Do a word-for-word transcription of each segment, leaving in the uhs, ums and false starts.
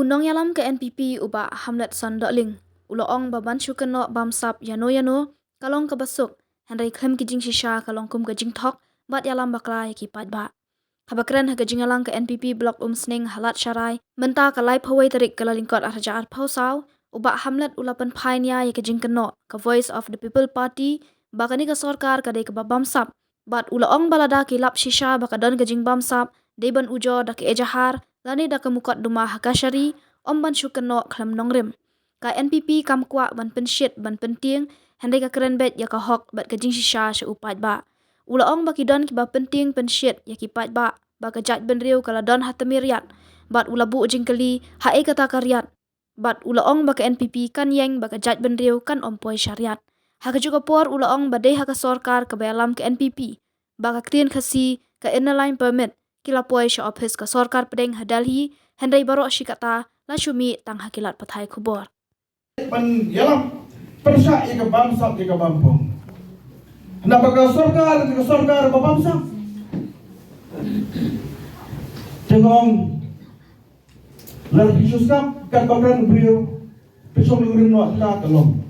U nongïalam ka N P P u Bah Hamletson Dohling u la ong ba ban shu kynnoh bamsap ïano ïano ka long kaba suk, hynrei khlem ki jingshisha ka long kum ka jingthok bad ïalam bakla ïa ki paidbah. Haba kren ha ka jingïalang ka N P P Block Umsning ha Latsharai mynta ka laiphew wei tarik ka Kyllalyngkot arhajar arphew saw, u Bah Hamlet u la pynphai nia ïa ka jingkynnoh ka Voice of the People Party ba kane ka sorkar ka dei kaba bamsap, bad u la ong ba lada ki lap shisha ba ka don ka jingbamsap dei ban ujor da ka ejahar lane da ka mukotduma ha kashari, ym ban shu kynnoh khlem nongrim. Ka N P P kam kwah ban pynshit ban pyntieng, hynrei ka kren beit ïa ka hok bad ka jingshisha sha u paidbah. U la ong ba ki don kiba pyntieng pynshit ïa ki paidbah ba ka jaitbynriew ka la don ha tmier riat, bad u la buh jingkylli haei kata ka riat, bad u la ong ba ka N P P kan ïeng ba ka jaitbynriew kan ym poi sha riat. Ha kajuh ka por u la ong ba dei ha ka sorkar kaba ïalam ka N P P ba ka ktien Khasi ka Inner Line Permit ki la poi sha ophis ka sorkar pdeng ha Delhi, hynrei baroh shi katta la shu mih tang ha ki lad pathai khubor. Ban ïalam pyrshah ïa ka bamsap ïa ka bampong. Naba ka sorkar, ka sorkar ba bamsap. Te nga ong, lada phi shu sngap katba kren u briew, phi shu nongrim noh ta ka long.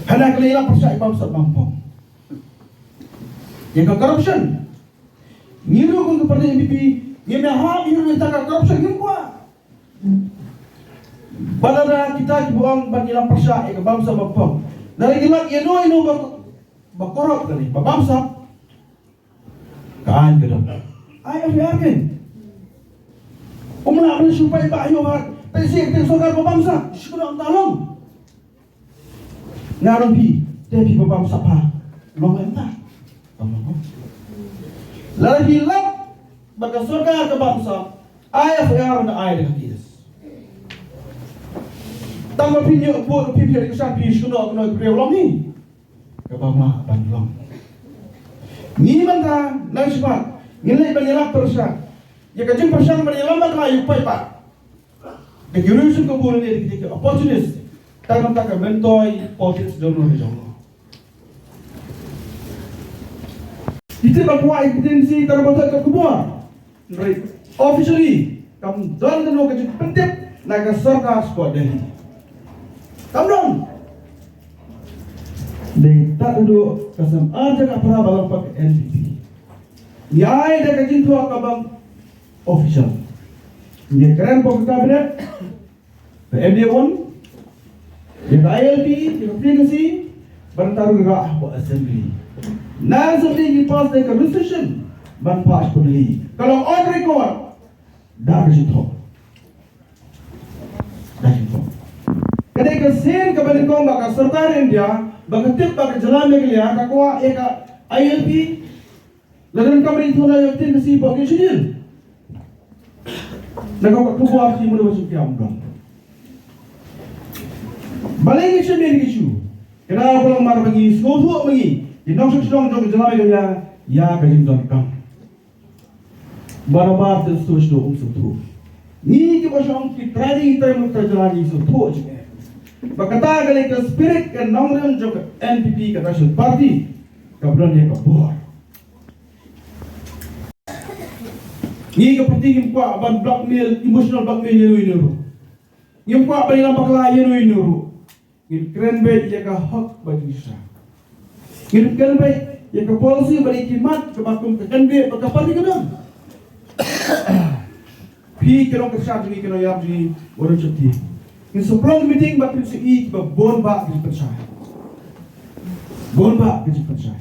Hana ka lei la pyrshah ïa ka bamsap bampong. Ïa ka corruption. Ngi ruh kum ka party N P P, ngim hap ïa ruh ïa ka corruption, ngim kwah. Ba lada kita kiba ong ba ngi la pyrshah ïa ka bamsap bampong, lada ngi lap ïano ïano ba, ba corrupt kane, ba bamsap, ka aiñ ka don. Ai F I R kein. Um lah ban shu peit ba ïoh hat, peit sha ka sorkar ba bamsap, shu kynnoh ynda long. Nga ong phi, te phi ba bamsap ha, long ynda. Long, long. Lada phi lap ba ka sorkar ka bamsap, ai F I R, na ai da ka case. Tang ba phin ïoh vote, phin ïoh election, phi shu kynnoh, kynnoh briew, long hi. Kaba ma ban long. Ngi mynta nang shipat ngin leit ban ïalap pyrshah ïa ka jingpyrshang ban ïalam bakla ïa u paidbah. Ka ki ruh shu ka bun ne ki opportunist. Tang mynta ka myntoi politics jong no jong no. Ite ba kwah ite si tang ba ta ka khubor. Right. Officially, kam don kano ka jingpyntip na ka sorkar spot Delhi. Kam don. Dei ta duduk ka sem ar jaka para ba long pat ka N P P. Ngi ai da ka jingthoh ka bam official. Ngi kren bad ka cabinet, ka M D A one, ïa ka I L P, ïa ka frequency, ban taru rah bad assembly. Na assembly ngi pass da ka resolution ban pass pynlong. Ka long on record. Da ka jingthoh. Da ka jingthoh. Ka dei ka sien kaba nyngkong ba ka sorkar India, ba ka tip ba ka jylla Meghalaya ka kwah ïa ka I L P. La don kam ri thuna ïa tin ka si ba ki shidil. Na ka tu ba ki mun ba suk ya mun. Balei ngi shem ïa ki shu. Kena ba long mar ba ngi sngewthuh ba ngi, ki nongshong shnong jong ka jylla Meghalaya, ïa ka jingdonkam. Ba na bar te sngewthuh sngewthuh. Ngi ki ba shong ki trai ngi trai mun trai jylla ngi sngewthuh jingeh. Ba kata ka dei ka spirit ka nongrim jong ka N P P ka National Party. Ka bron ïa ka bor. Ngi ka party ngim kwah ban blackmail, emotional blackmail ïano ïano ruh. Ngim kwah ban ïalam bakla ïano ïano ruh. Ngin kren beit ïa ka hok bad ka shisha. Ngin kren beit ïa ka policy bad ïa ki mat kaba kum ka candidate bad ka party ka don. Phi ki nongkyrshan jong ngi, ki nongïalam jong ngi, wat nym sheptieng. Ngin sa pynlong meeting bad phin sa ïohi ba bun bah ki jingpynshai. Bun bah ki jingpynshai.